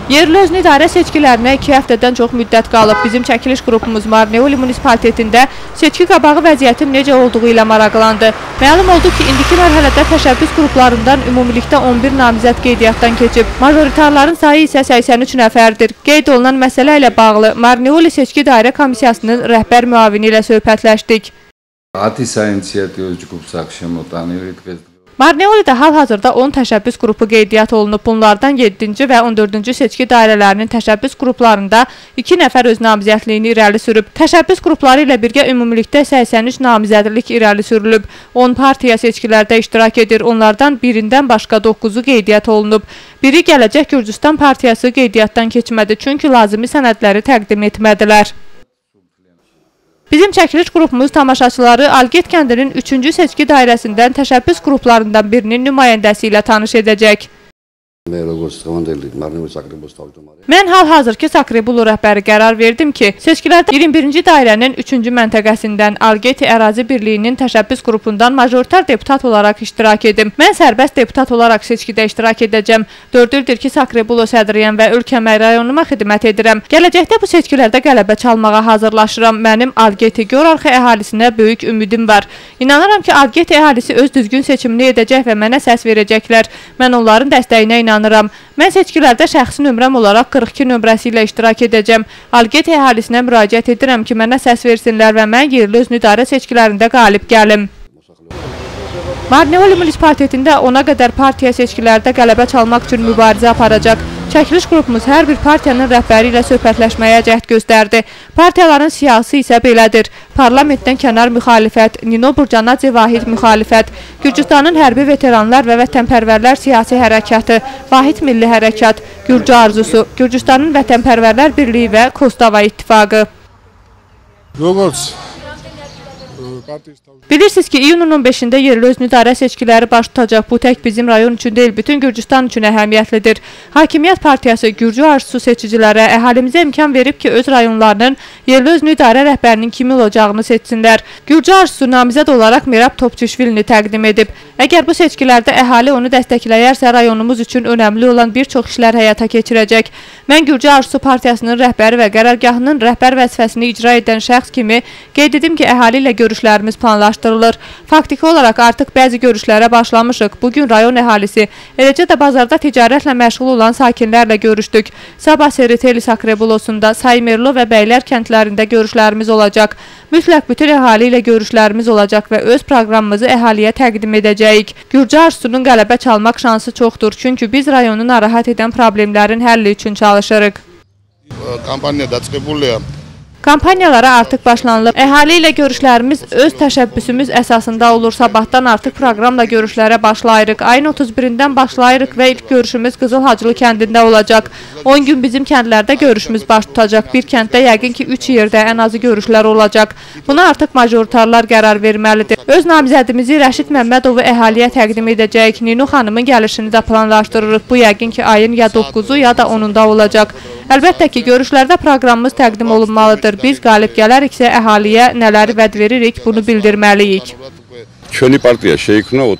Yerli özünü idarə seçkilərinə 2 həftədən çox müddət qalıb. Bizim çəkiliş qrupumuz Marneuli munisipalitetində seçki qabağı vəziyyətin necə olduğu ilə maraqlandı. Məlum oldu ki, indiki mərhələdə təşəbbüs qruplarından ümumilikdə 11 namizəd qeydiyyatdan keçib. Majoritarların sayı isə 83 nəfərdir. Qeyd olunan məsələ ilə bağlı Marneuli Seçki İdarə Komissiyasının rəhbər müavini ilə söhbətləşdik. 10 საინიციატივო ჯგუფს აქვს შემოტანილი დღეს. Marneulidə hal-hazırda 10 təşəbbüs qrupu qeydiyyat olunub. Bunlardan 7-ci və 14-cü seçki dairələrinin təşəbbüs qruplarında 2 nəfər öz namizədliyini irəli sürüb. Təşəbbüs qrupları ilə birgə ümumilikdə 83 namizədlik irəli sürülüb. 10 partiya seçkilərdə iştirak edir. Onlardan birindən başqa 9-u qeydiyyat olunub. Biri Gələcək Gürcüstan Partiyası qeydiyyatdan keçmədi, çünki lazımi sənədləri təqdim etmədilər. Bizim çəkiliş qrupumuz tamaşaçıları Alget kəndinin 3-cü seçki dairəsindən təşəbbüs qruplarından birinin nümayəndəsi ilə tanış edəcək. Mən hal-hazırki Sakrebulo rəhbəri qərar verdim ki, seçkilərdə 21-ci dairənin 3-cü məntəqəsindən Algeti Ərazi Birliyinin təşəbbüs qrupundan majoritar deputat olaraq iştirak edim. Mən sərbəst deputat olaraq seçkidə iştirak edəcəm. 4 ildir ki, Sakrebulo sədriyəm və ölkəmə, rayonuma xidmət edirəm. Gələcəkdə bu seçkilərdə qələbə çalmağa hazırlaşıram. Mənim Algeti Görarxı əhalisinə böyük ümidim var. İnanıram ki, Algeti əhalisi öz düzgün seçimini edəcək və mənə səs verəcəklər. Mən onların dəstəyinə inanıram. Mən seçkilərdə şəxsi nömrəm olaraq 42 nömrəsi ilə iştirak edəcəm. Algeti əhalisinə müraciət edirəm ki, mənə səs versinlər və mən yerli özünü idarə seçkilərində qalib gəlim. Marneuli munisipalitetində 10-a qədər partiya seçkilərdə qələbə çalmaq üçün mübarizə aparacaq. Çəkiliş qrupumuz hər bir partiyanın rəhbəri ilə söhbətləşməyə cəhd göstərdi. Partiyaların siyahısı isə belədir. Parlamentdən kənar müxalifət, Nino Burcanadze Vahid müxalifət, Gürcüstanın hərbi veteranlar və vətənpərvərlər siyasi hərəkatı, Vahid Milli Hərəkat, Gürcü Arzusu, Gürcüstanın Vətənpərvərlər Birliyi və Kostava İttifaqı. Bilirsiniz ki, iyunun 15-də yerli özünü idarə seçkiləri baş tutacaq. Bu tək bizim rayon üçün deyil, bütün Gürcüstan üçün əhəmiyyətlidir. Hakimiyyət Partiyası Gürcü Arzusu seçicilərə, əhalimizə imkan verib ki, öz rayonlarının yerli özünü idarə rəhbərinin kimi olacağını seçsinlər. Gürcü Arzusu namizəd olaraq Merab Topçişvilini təqdim edib. Əgər bu seçkilərdə əhali onu dəstəkləyərsə, rayonumuz üçün önəmli olan bir çox işlər həyata keçirəcək. Mən Gürcü Arzusu Partiyasının rəhbəri və qərargahının rəhbər vəzifəsini icra edən şəxs kimi qeyd edim ki, əhali ilə görüşlərimiz planlaşdırılır. Faktiki olaraq artıq bəzi görüşlərə başlamışıq. Bugün rayon əhalisi, eləcə də bazarda ticarətlə məşğul olan sakinlərlə görüşdük. Sabah Seriteli Sakrebulosunda, Saymerlo və Bəylər kəndlərində görüşlərimiz olacaq. Mütləq bütün əhali ilə görüşlərimiz olacaq və öz proqramımızı əhaliyə təqdim edəcəyik. Gürcü Arzusunun qələbə çalmaq şansı çoxdur, çünki biz rayonu narahat edən problemlərin həlli üçün çalışırıq. Kampaniya daçqibulya. Kampaniyalara artıq başlanılıb. Əhali ilə görüşlərimiz öz təşəbbüsümüz əsasında olur. Sabahdan artıq proqramla görüşlərə başlayırıq. Ayın 31-dən başlayırıq və ilk görüşümüz Qızıl Hacılı kəndində olacaq. 10 gün bizim kəndlərdə görüşümüz baş tutacaq. Bir kənddə yəqin ki, 3 yerdə ən azı görüşlər olacaq. Buna artıq majoritarlar qərar verməlidir. Öz namizədimizi Rəşid Məmmədovu əhaliyə təqdim edəcəyik. Nino xanımın gəlişini də planlaşdırırıq. Bu yəqin ki, ayın ya 9-u ya da 10-unda olacaq. Əlbəttə ki, görüşlərdə proqramımız təqdim olunmalıdır. Biz qalib gələriksə əhaliyə nələri vəd veririk, bunu bildirməliyik.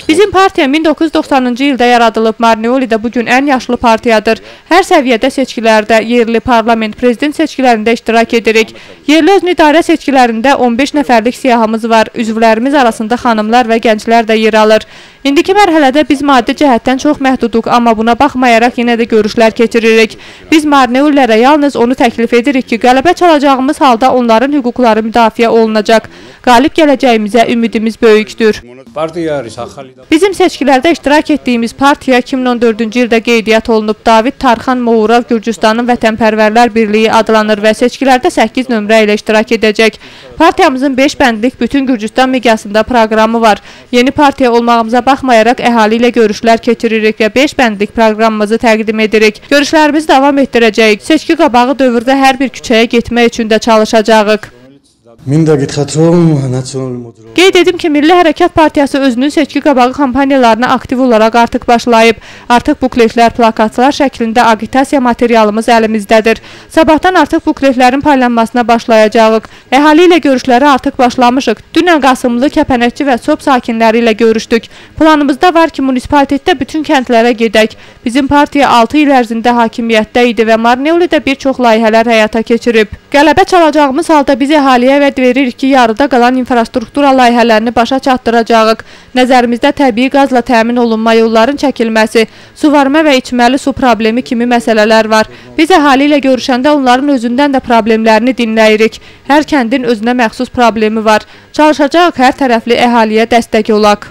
Bizim partiya 1990-cı ildə yaradılıb. Marneulidə bugün ən yaşlı partiyadır. Hər səviyyədə seçkilərdə, yerli parlament, prezident seçkilərində iştirak edirik. Yerli özünü idarə seçkilərində 15 nəfərlik siyahımız var. Üzvlərimiz arasında xanımlar və gənclər də yer alır. İndiki mərhələdə biz maddi cəhətdən çox məhduduq, amma buna baxmayaraq yenə də görüşlər keçiririk. Biz Marneulilərə yalnız onu təklif edirik ki, qələbə çalacağımız halda onların hüquqları müdafiə olunacaq. Qalib gələcəyimizə ümidimiz böyükdür. Bizim seçkilərdə iştirak etdiyimiz partiya 2014-cü ildə qeydiyyat olunub. David Tarxan Mourav Gürcüstanın Vətənpərvərlər Birliyi adlanır və seçkilərdə 8 nömrə ilə iştirak edəcək. Partiyamızın 5 bəndlik bütün Gürcüstan miqyasında proqramı var. Yeni partiya olmağımıza baxmayaraq əhali ilə görüşlər keçiririk və 5 bəndlik proqramımızı təqdim edirik. Görüşlərimizi davam etdirəcəyik. Seçki qabağı dövrdə hər bir küçəyə getmək üçün də çalışacağıq. Მინდა გითხრათ, რომ ნაციონალური მოძრაობა Qeyd edim ki, Milli Hərəkat Partiyası özünün seçki qabağı kampaniyalarına aktiv olaraq artıq başlayıb. Artıq bukletlər, plakatlar şəklində agitasiya materialımız əlimizdədir. Sabahdan artıq bukletlərin paylanmasına başlayacağıq. Əhali ilə görüşlərə artıq başlamışıq. Dünən Qasımlı, Kəpənəkçi və Sop sakinləri ilə görüşdük. Planımızda var ki, munisipalitetdə bütün kəndlərə gedək. Bizim partiya 6 il ərzində hakimiyyətdə idi və Marneolidə bir çox layihələr həyata keçirib. Qələbə çalacağımız halda biz əhaliyə vəd veririk ki, yarıda qalan infrastruktura layihələrini başa çatdıracağıq. Nəzərimizdə təbii qazla təmin olunma yolların çəkilməsi, suvarma və içməli su problemi kimi məsələlər var. Biz əhali ilə görüşəndə onların özündən də problemlərini dinləyirik. Hər kəndin özünə məxsus problemi var. Çalışacağıq hər tərəfli əhaliyə dəstək olaq.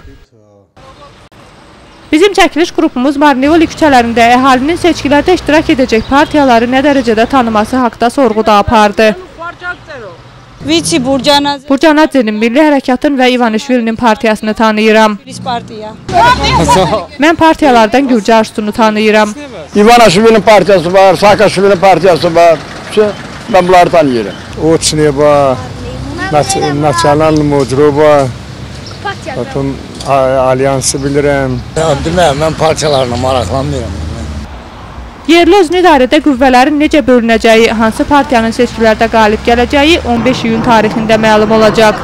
Bizim çəkiliş qrupumuz Marneoli küçələrində əhalinin seçkilərdə iştirak edəcək partiyaları nə dərəcədə tanıması haqda sorğu da apardı. Ვიცი Burcanadze Burcanadze'nin, Milli Hərəkatın və İvanişvilinin partiyasını tanıyıram. partiya. Mən partiyalardan Gürcü Arzusunu tanıyıram. İvanişvilinin partiyası var, Saakaşvilinin partiyası var. Ben bunları tanıyıram. Otsneba, Nasional Modzroba, потом Alyansı bilirəm. Demə, mən partiyalarla maraqlanmıram. Yerli özünü idarədə qüvvələrin necə bölünəcəyi, hansı partiyanın seçkilərdə qalib gələcəyi 15 iyun tarixində məlum olacaq.